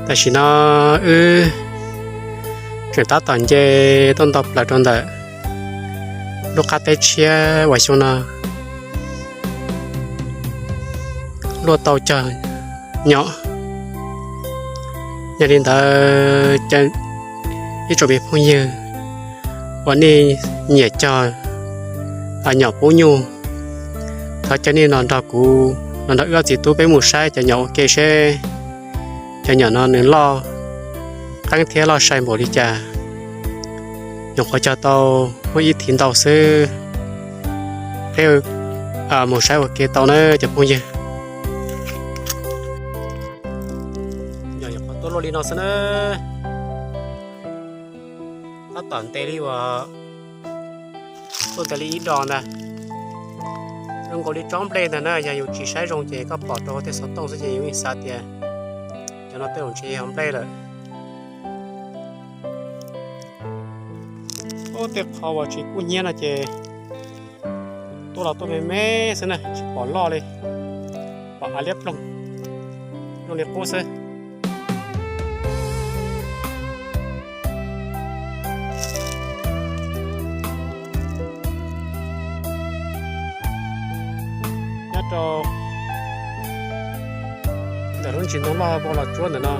Tam sim no wb tseem tab tom nce tuaj nto plaws rau ntawm lub qab teb tshiab uas xyoo no luaj tau cog nyom. Yog li ntawd, ib tsoom me phooj ywg uas nej nyiam cog nyom pub nyuj, thov caw nej los nrog kuv, los nrog wb ob txiv tub peb mus saib cov nyom ua ke seb cov nyom no nws loj qeeb thiab loj sai npaum li cas. Nyuam qhuav cog tau muaj ib thiv ntau xwb, peb mus saib ua ke tau na cov phooj ywg. Nyuam qhuav tuaj luaj li no xwb na, tab tom ntev li uas tuaj ntev li ib dos ntag. Zoo nkaus li tsob nplej ntag na, yog yus tsis saib zoo ces koj pom rau tej xov tooj xwb ces yus yeej xav tias cov no tej zaum ntshe yog nplej lawm. Ub, tej qho uas tsis kub hnyiab no ces tuaj los tuaj me me xwb na, tsis pom loj li, pom av liab ploog, zoo li qub xwb. Nyob rau ntawm lub ntsis ntoo loj vau los tsuab ntawm no,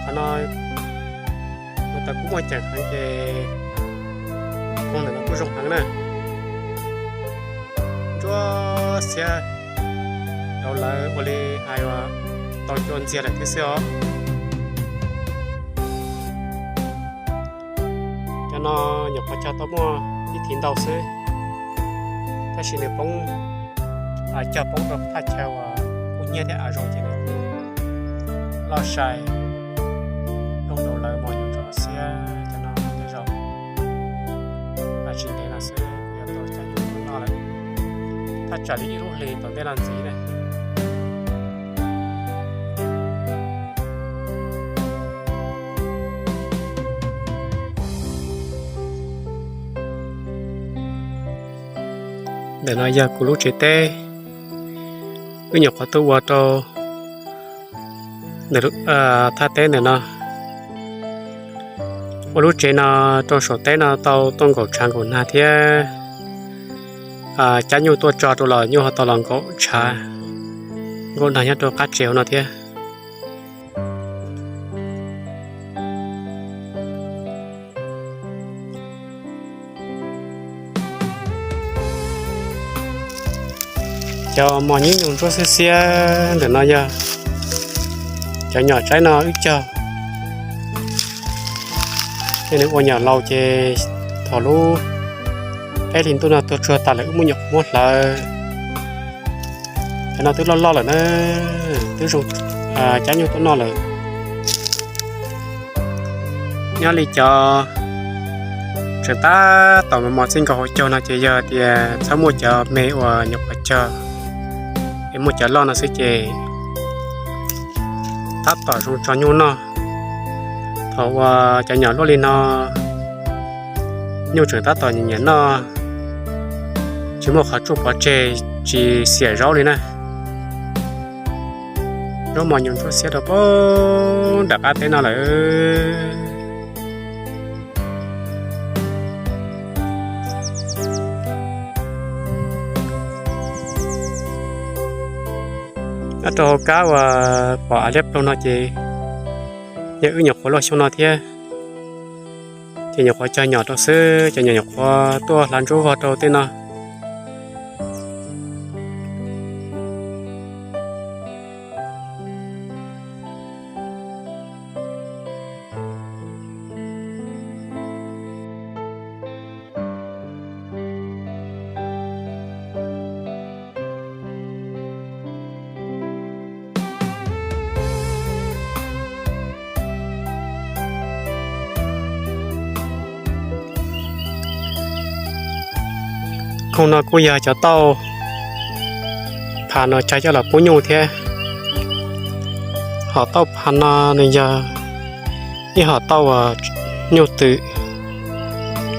qhov no mus tau kub muaj ceem heev ces ntawm no kuj zoo heev na. Ntsuab xiab rau lawv ua li hais uas tau cua ntxiag lawm thiab xwb os. Cov no nyuam qhuav cog tau muaj ib thiv ntau xwb, tab sis nws poob, cog poob rau thaj chaw uas kub hnyiab thiab av zoo ces nws loj sai, zoo rau lawv mos nyuam ntsuab xiab cov no tej zaum. Tsis ntev no xwb kuv yuav tau cov nyuam no lawm, thaj tsam li ib lub hlis tom ntej no ntxiv na. Ntawm no yog kuv lub tsev teb, wb nyuam qhuav tuaj ua rau thaj teb ntawm no. Ua lub tsev no rau saum teb no tau tuaj nkaum tshav nkaum nag thiab cab nyuj tuaj tso rau los nyuj ho tau los nkaum tshav nkaum nag nyob rau qab tsev hauv no thiab. Cov mos nyuj nyuj ntsuab xiab xiab ntawm no yog cov nyom tsaib no wb cog, ces nws ua nyom laus ces thaum lub peb hlis ntuj no tuag tsuag tas lawm wb muab nyom muab hlawv. Cov no twb loj loj lawm na, twb zoo cab nyuj tuaj noj lawm. Nyob li cov tseem tab tom mos mos txij nkaus hauv caug no ces yog tias txhob muaj cov me uas nyuam qhuav cog, es muaj cov loj no xwb ces tab tom zoo tso nyuj noj. Thaum uas cov nyom luaj li no, nyuj tseem tab tom nyiam nyiam noj, tsis muaj qhov tsuj pov tseg, tsis xiam zaub li na. Zaub mos nyuj ntsuab xiab rau pem nram qab teb no lawm. Nyob rau hauv kab uas pom av liab ploog no ces yog wb nyuam qhuav luaj xyoo no thiab, ces nyuam qhuav cog nyom rau xwb, ces nyuam nyuam qhuav tuaj hlav ntsuab vog rau tej no. Khoom no kuj yog cov tauj phav no cog coj los pub nyuj thiab. Hom tauj phav no nws yog ib hom tauj uas nyuj twm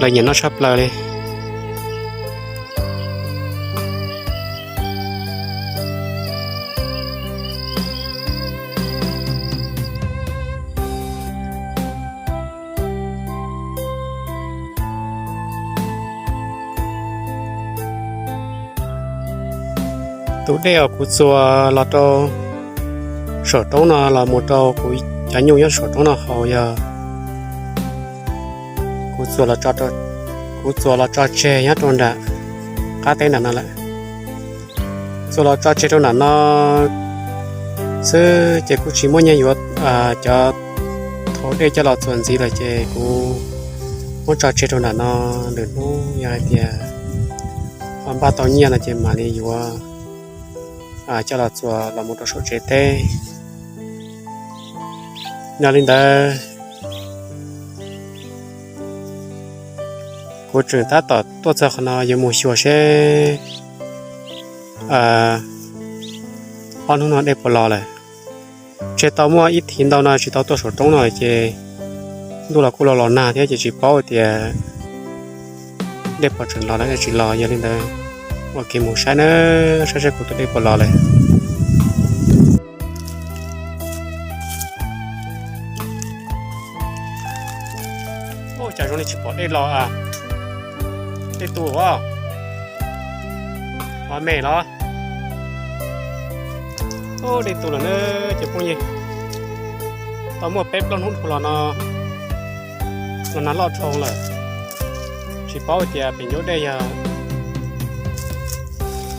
lawv nyiam noj tshaj plaws li. Tus dej uas kuv txuas los rau saum roob no los mus rau kuv cov nyuj nyob saum roob no haus yog kuv txuas, kuv txuas los tso tseg nyob rau nram qab teb nram no lawm. Txuas los tso tseg rau nram no xwb ces kuj tsis muaj nyiaj yuav cov thau dej coj los txuas ntxiv lawm ces kuv muab tso tseg rau nram no. Lwm hnub yog hais tias ho npaj tau nyiaj no ces mam li yuav coj los txuas los mus rau saum tsev teb. Yog li ntawd kuv tseem tab tom tuaj txog qhov no yuav mus xyuas seb ob hnub no dej puas los lawm. Tseg tau muaj ib thiv ntau no tsis tau tuaj saum roob no ces ntuj los kuj los los nag thiab ces tsis paub tias dej puas tseem los los tsis los. Yog li ntawd ua kev mus saib na, saib saib kuv tus dej puas los lawm. Ua cas zoo li tsis pom dej los a? Dej tu a? Ua me los? Dej tu lawm na cov phooj ywg. Tau muaj peb plaub hnub dhau los no los nag loj dhau lawm. Tsis paub tias pem ncauj dej yog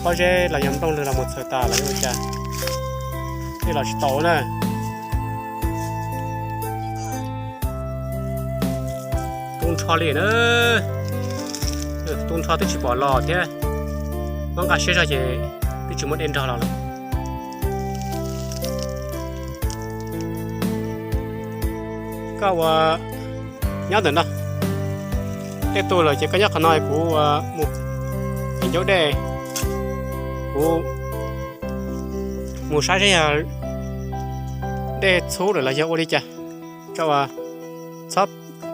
pob zeb los yog nplooj lwg los mus txhawv tas los ua cas dej los tsis tau na. Tu nrho li na, tu nrho twb tsis pom los thiab. Muab nqa siab zog ces twb tsis muaj dej nrog los lawm. Koj ua nyob ntawm no, dej tu lawm ces koj nyob qhov no kuv mus pem ncauj dej, kuv mus saib seb yog dej txhub lawm los yog ua li cas. Tso,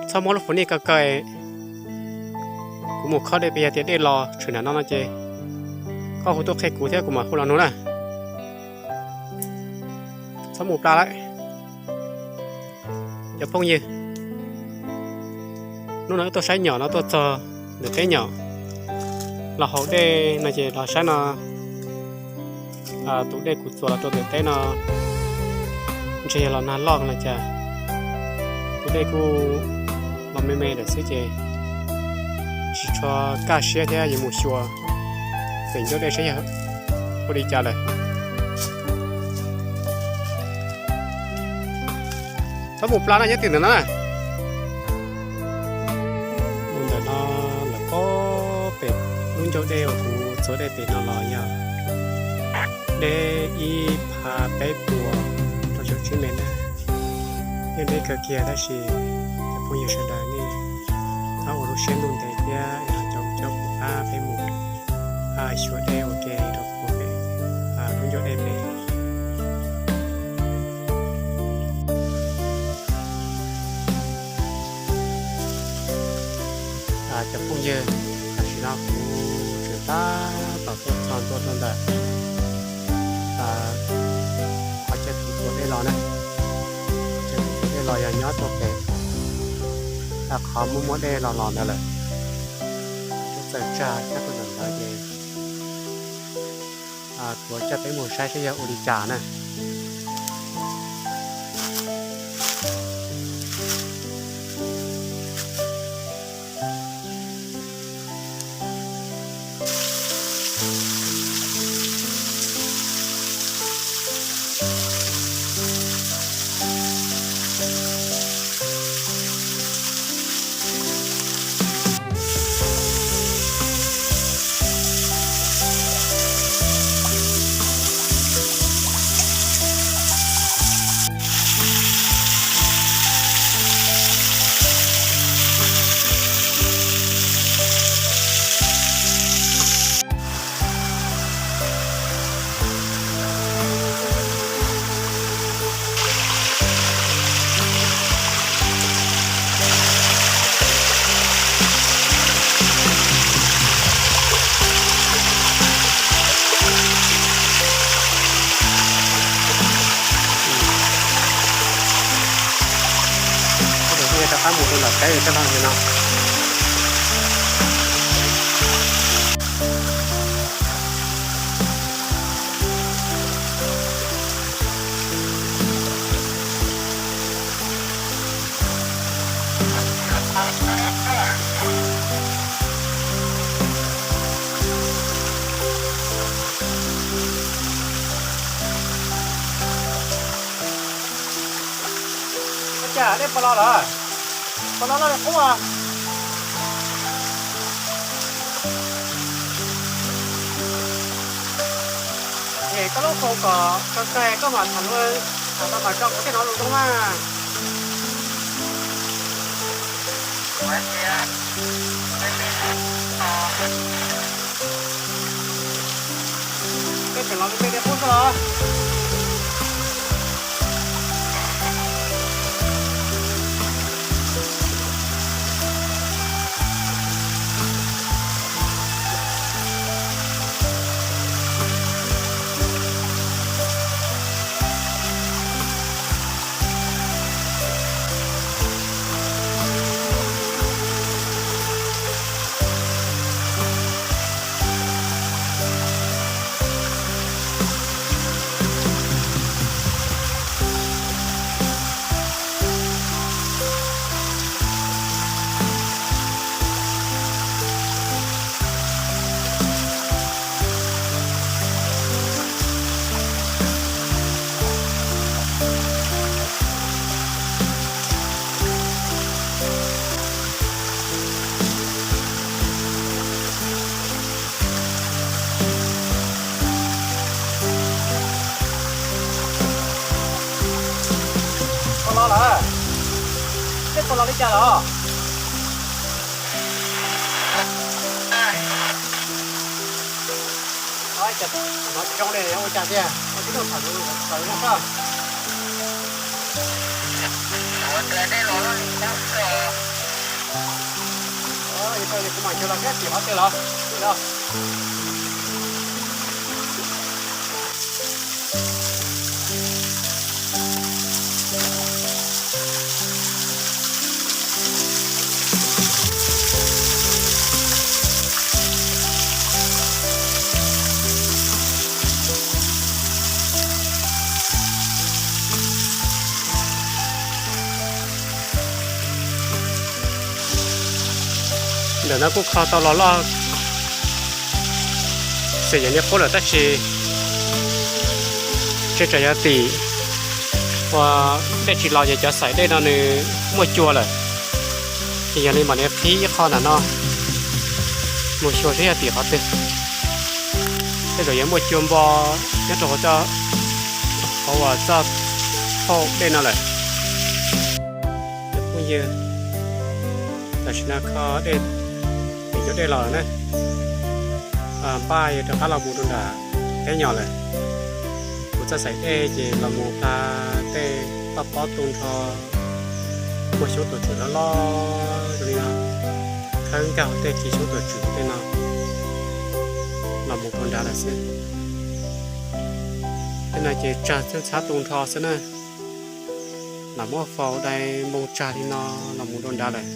txhob muab lub fus nij kaw kaw, kuv mus khob dej pem. Yog tias dej los tshwm nram no no ces koj hu tuaj qhia kuv thiab kuv mam hu los nug na. Txhob mus pla lawm cov phooj ywg. Hnub no wb tuaj saib nyom no tuaj txog ntawm teb nyom los haus dej no ces los saib no. Tus dej kuv txuas los rau ntawm teb no ntshe yog los nag loj no cas, tus dej kuj los me me lawm xwb ces tsis tshua kaj siab thiab yuav mus xyuas pem ncauj dej saib yog ua li cas lawm. Txhob mus pla na, nyob twg ntawm no na. Mus ntawm no lawm pob pem lub ncauj dej uas kuv txuas dej pem no los yog deb ib phav peb puas rau caum tsib mev na. Yeej deb kawg kiag tab sis cov phooj ywg sawv daws nej txhob ua lub siab ntuj ntev thiab los caum kuv pab peb mus xyuas dej ua ke rau puag pem lub ncauj dej pem. Cov phooj ywg, tam sim no kuv tseem tab tom tuaj txog ntua rau ntawm qhov chaw kuv txuas dej los na. Chaw kuv txuas dej los yog nyob rau pem qhov muaj muaj dej los los ntawd lawm. Kuv txawm tsa coj rau ntawm ntawd ces kuv coj peb mus saib seb yog ua li cas na. Rov qab mus rau nram teb coj no li no. Pos los lawm, pos los loj li qub. Es koj lub hau kom kawg kawg koj mam tham, tham tau mam tso kuv tej no lus rau mas. Peb tseem los peb tej qub xwb los. Pos los lawm, tej pos los li cas los? Hnov tsis zoo li, ua cas tiag, ua tib tug tham lus no soj. Kuv mam xyuas los kab tim qhov twg los. Ntawm no kuj kho tau los loj xwm yog li qub lawm tab sis tseem tsam yog tim uas dej tsis los ces cov xaim dej no nws muaj cua lawm. Ces yog li mam li qhib ib qho ntawm no mus xyuas seb yog tim qhov twg. Tej zaum yuav muaj cua npo nyob rau hauv txoj, hauv uas txoj phauj dej no lawm. Cov phooj ywg, tam sim no kho dej, tim cov dej los lawm na. Npaj yuav rov qab los mus rau nram Teb Nyos lawm. Kuv txoj xaim dej ces los mus pla tej toj pob tu nrho, muaj xyoob tuam tswm loj loj zoo li no, khawb nkag hauv tej kiv xyoob tuam tswm tej no los mus rau nrad lawm xwb. Tej no ces tsag txhab tu nrho xwb na. Lam muab faus dai npoo tsag li no los mus rau nrad lawm.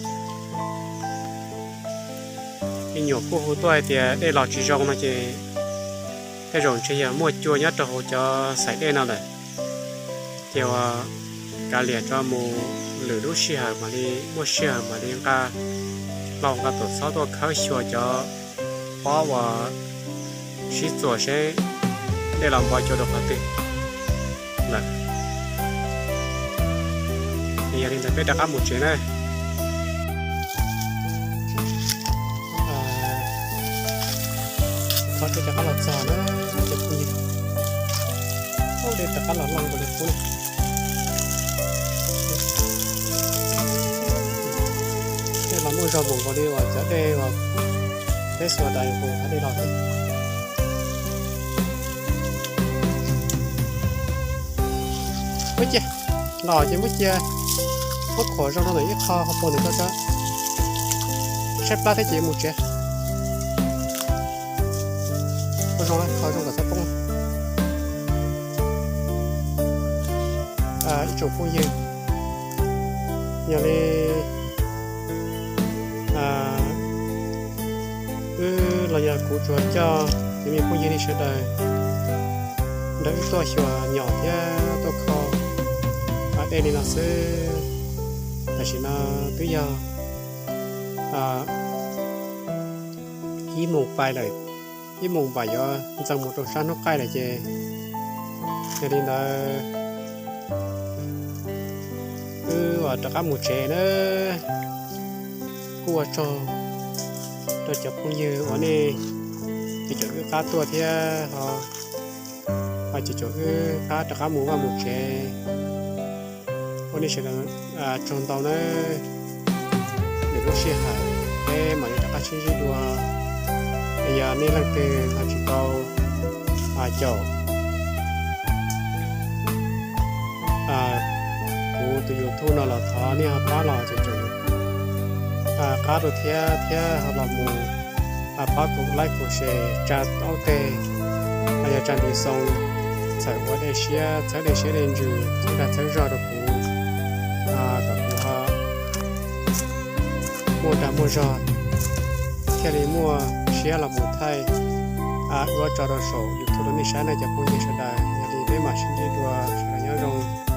Me nyuam kuj hu tuaj hais tias dej los tsis zoo no ces tej zaum ntshe yog muaj cua nyob rau hauv cov xaim dej no lawm. Ces uas kav liam tso mus lwm lub sij hawm mam li muaj sij hawm mam li nqa hlau nqa tuam txhob tuaj khawb xyuas cov pob uas sib txuas seb dej los npo cua rau qhov twg lawm. Ces yog li ntawd peb rov qab mus tsev na. Qhov twg rov qab los txog na, cov phooj ywg. Ub, dej rov qab los loj nkaus li qub na. Dej los muaj zog npaum nkaus li uas cov dej uas peb xuas dais nqus qhov dej los thiab. Muab cia, los ces muab cia, muab khuam zoo rau ntawm ib qho hauv paus ntawm ko tso, tshaib plab thiab ces mus tsev. Ua zoo, kho zoo kom txhob poob. Ib tsoom phooj ywg, yog li wb los yog kuv tsuas coj cov me phooj ywg li sawv daws nrog wb tuaj xyuas nyom thiab tuaj kho dej li no xwb. Tam sim no twb yog ib moos pais lawm, ib moos pais yuav ntxeev mus rau sab hnub qaij lawm ces yog li ntawd Wb rov qab mus tsev na. Kuj ua tsaug rau cov phooj ywg uas nej caum wb qab tuaj thiab, ho caum wb qab rov qab mus vaj mus tsev. Ua nej sawv daws tsaug ntau nawb. Lwm lub sij hawm peb mam li rov qab sib ntsib dua. Yog nej leej twg ho tsis tau caum kuv tus YouTube no los thov nej ho pab los caum caum qab rau thiab, thiab ho los mus pab kuv like, kuv share, tsa taub teg, yog tsa ntiv xoo, txhawm ua dej siab, txhawb dej siab dej ntsws, txhawb dag txhawb zog rau kuv, kom kuv ho muaj dag muaj zog, thiaj li muaj siab los mus thaij ua tso rau saum YouTube rau nej saib na cov phooj ywg sawv daws. Yog li peb mam sib ntsib dua, sawv daws nyob zoo.